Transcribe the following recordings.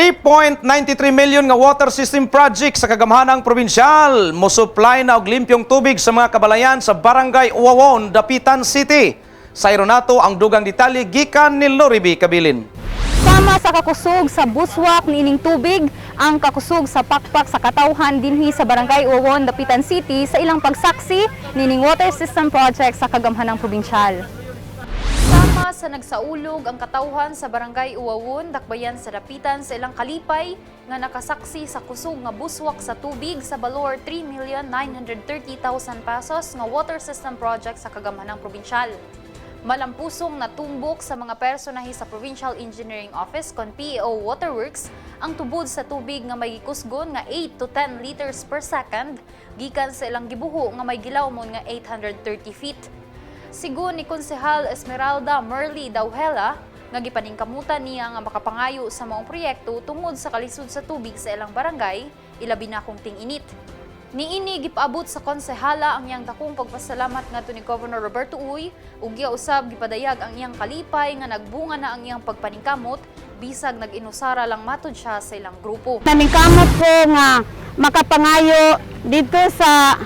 3.93 million nga water system project sa Kagamhanang Provincial mo-supply na og limpyong tubig sa mga kabalayan sa Barangay Uwawon, Dapitan City. Sa nato ang dugang detalye gikan ni Loriby Kabilin. Sama sa kakusog sa buswak niining tubig, ang kakusog sa pakpak sa katawhan dinhi sa Barangay Uwawon, Dapitan City sa ilang pagsaksi niining water system project sa Kagamhanang Probinsyal. Sama sa nagsaulog ang katawhan sa Barangay Uwawon, Dakbayan sa Dapitan sa ilang kalipay nga nakasaksi sa kusog nga buswak sa tubig sa balor 3,930,000 pesos nga water system project sa Kagamhanang Probinsyal. Malampusong natumbok sa mga personahe sa Provincial Engineering Office kon PEO Waterworks ang tubod sa tubig nga may gikusgon nga 8 to 10 liters per second gikan sa ilang gibuho nga may gilawmon nga 830 feet. Sigun ni Konsehal Esmeralda Merly Dauhela nga gipaningkamutan niya nga makapangayo sa maong proyekto tungod sa kalisod sa tubig sa ilang barangay, ilabi na kung ting-init. Niini gipaabot sa konsehala ang iyang dakong pagpasalamat ngadto ni Governor Roberto Uy ug giya usab gipadayag ang iyang kalipay nga nagbunga na ang iyang pagpaningkamot bisag nag-inusara lang matud siya sa ilang grupo. Naningkamot ko nga makapangayo dito sa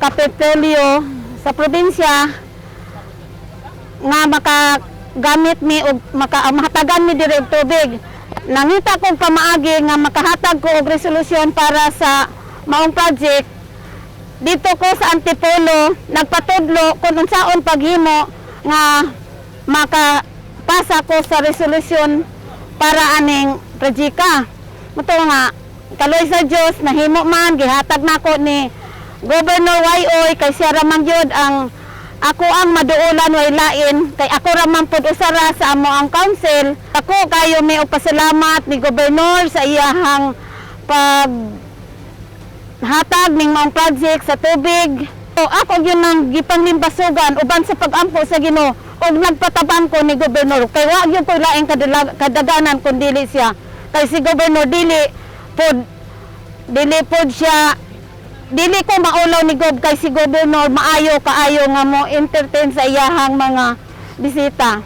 Kapitolyo sa probinsya nga makagamit mi og mahatagan mi diri og tubig. Nangita kong pamaagi nga makahatag ko og resolusyon para sa maong project. Dito ko sa Antipolo nagpatudlo kung unsaon paghimo nga makapasa ko sa resolusyon para aning projeka. Mao to nga kaloy sa Dios, nahimo man, gihatag nako ni Governor Uy kay siya ra man gyud ang ako ang maduulan, way lain kay ako ra man pud usara sa amo ang council. Ako kayo may og pasalamat ni Governor sa iyahang pag hatag ning maong project sa tubig. O ako gyud nang gipanglimbasugan uban sa pag-ampo sa Ginoo og nagpatabang ko ni Gobernador kay wa gyud ko laing kadaganan kun dili siya. Kay si Gobernador dili pod siya, dili ko maulaw ni Gob kay si Gobernador maayo kaayo nga mo entertain sa iyahang mga bisita.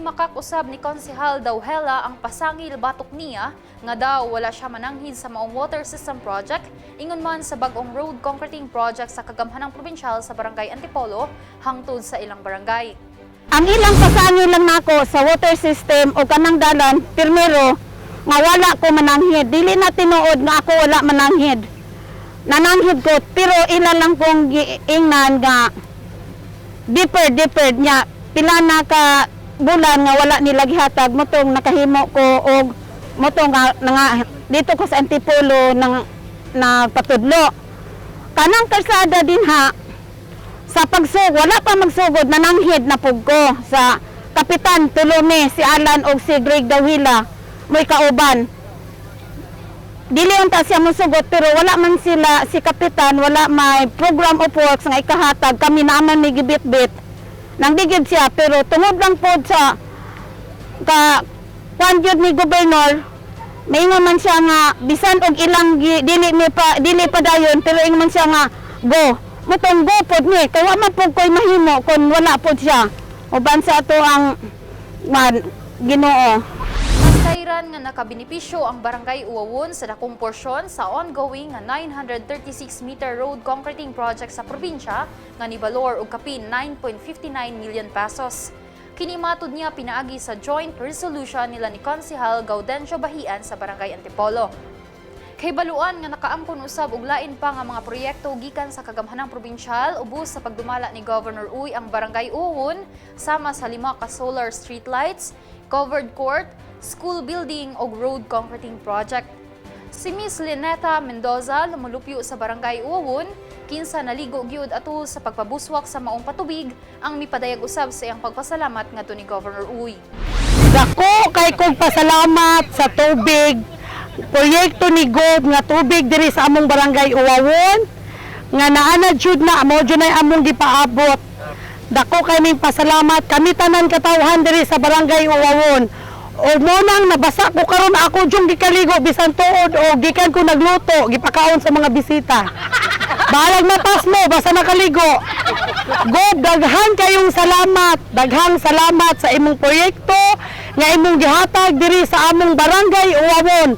Makak usab ni Konsehal Dauhela ang pasangil batok niya nga daw wala siya mananghid sa maong water system project ingon man sa bag-ong road concreting project sa Kagamhanang Probinsyal sa Barangay Antipolo hangtod sa ilang barangay. Ang ilang pasangil lang nako sa water system o kanang dalan, primero, nga wala ko mananghid. Dili na tinuod nga ako wala mananghid. Nananghid ko, pero ilan lang kong giingnan nga deeper, deeper niya. Pila na ka bulan nga wala nila gihatag mao tong nakahimo ko og mao tong nga dito ko sa Antipolo nang napatudlo. Kanang kalsada din ha, sa pagsugod, wala pa magsugod, nananghid na pug ko sa Kapitan Tulume, si Alan og si Greg Dawila, mo'y kauban. Dili unta siya mosugot pero wala man sila, si Kapitan, wala may program of works nga ikahatag, kami naaman may gibit-bit. Nang digid siya, pero tungod lang po sa ka kwan gyud ni Gobernador, maingon man siya nga bisan og ilang dili mi pa dili pa dayon, pero ingon man siya nga go. Mao tong go pod ni kay wa man pod koy mahimo kon wala pod siya uban sa ato ang man Ginoo. Nasayran nga nakabenepisyo ang Barangay Uwawon sa dakong porsyon sa ongoing nga 936-meter road concreting project sa probinsya nga nibalor og kapin 9.59 million pesos. Kini matud niya pinaagi sa joint resolution nila ni Konsehal Gaudencio Bahian sa Barangay Antipolo. Kahibaluan nga nakaangkon usab og lain pa nga mga proyekto gikan sa Kagamhanang Probinsyal ubos sa pagdumala ni Governor Uy ang Barangay Uwon, sama sa lima ka solar streetlights, covered court, school building ug road concreting project. Si Miss Lineta Mendoza, lumulupyo sa Barangay Uwon, kinsa naligo gyud ato sa pagpabuswak sa maong patubig, ang mipadayag usab sa iyang pagpasalamat ngadto ni Governor Uy. Dako kay kong pasalamat sa tubig, proyekto ni Gob nga tubig diri sa among Barangay Uwawon nga naana jud na mo jud nay among gipaabot. Dako kay ming pasalamat kami tanan katawhan diri sa Barangay Uwawon. O mo nang nabasa ko karon, ako jung gikaligo bisan tuod o gikan ko nagluto, gipakaon sa mga bisita. Balag mapas mo, basta nakaligo. Gob, daghan kayong salamat. Daghang salamat sa imong proyekto nga imong gihatag diri sa among barangay Uwawon.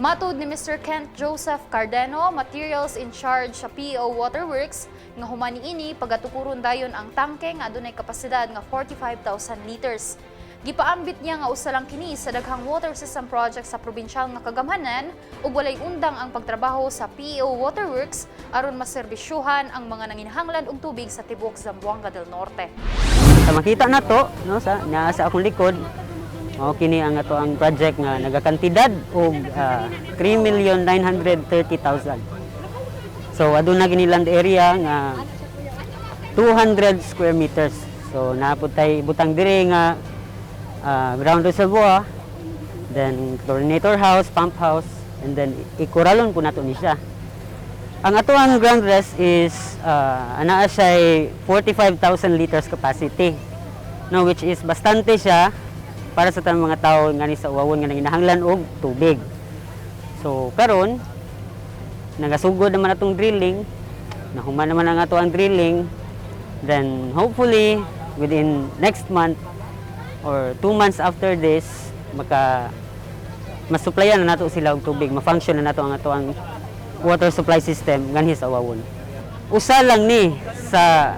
Matud ni Mr. Kent Joseph Cardeno, materials in charge sa PEO Waterworks, nga human niini pagatukuron dayon ang tangke nga adunay kapasidad nga 45,000 liters. Gipaambit niya nga usa lang kini sa daghang water system project sa probinsyal nga kagamhanan ug walay undang ang pagtrabaho sa PEO Waterworks aron maserbisyuhan ang mga nanginahanglan og tubig sa tibuok Zamboanga del Norte. Sa makita na to, no, sa naa sa akong likod, mao kini ang ato ang project nga nagakantidad og 3,930,000. So aduna gini land area nga 200 square meters. So naa pud tay butang diri nga ground reservoir, then chlorinator house, pump house, and then ikuralon po nato ni siya. Ang ato ang ground res is anaa siya 45,000 liters capacity. No, which is bastante siya para sa tanang mga tao nga ni sa Uwawon nga nanginahanglan og tubig. So karon nagasugod naman atong drilling, nahuman naman ang ato ang drilling, then hopefully within next month or 2 months after this maka masupplyan na nato sila og tubig, ma-function na nato ang ato ang water supply system nganhi sa Uwawon. Usa lang ni sa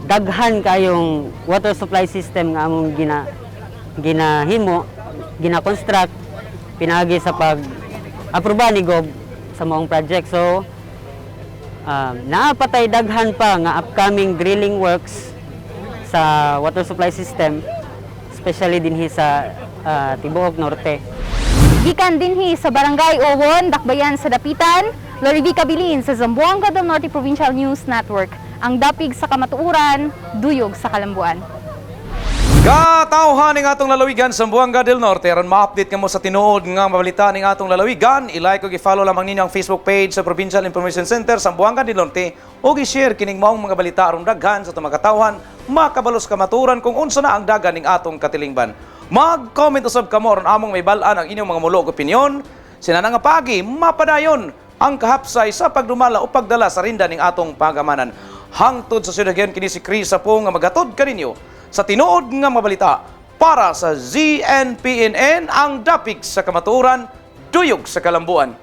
daghan kayong water supply system nga among ginahimo, gina-construct pinaagi sa pag aproba ni Gob sa maong project. So naa pa tay daghan pa nga upcoming drilling works sa water supply system, especially dinhi sa Tibuok Norte. Gikan dinhi sa Barangay Uwawon, Dakbayan sa Dapitan, Lorivi Cabilin sa Zamboanga del Norte Provincial News Network. Ang dapig sa kamatuoran, duyog sa kalambuan. Katawhan ning atong lalawigan sa Zamboanga del Norte, aron ma-update kamo sa tinuod nga mabalita ning atong lalawigan, i-like ug i-follow lamang ninyo ang Facebook page sa Provincial Information Center sa Zamboanga del Norte ug i-share kining maong mga balita aron daghan sa atong mga katawhan makabalo sa kamatuoran kung unsa na ang dagan ning atong katilingban. Mag-comment usab kamo aron among mahibal-an ang inyong mga mulo ug opinyon. Sinana nga pagi mapadayon ang kahapsay sa pagdumala o pagdala sa rinda ning atong pagamanan. Hangtod sa syudad, kini si Chris Apong nga magatod kaninyo sa tinuod nga mabalita para sa ZNPNN, ang dapig sa kamatuoran, duyog sa kalambuan.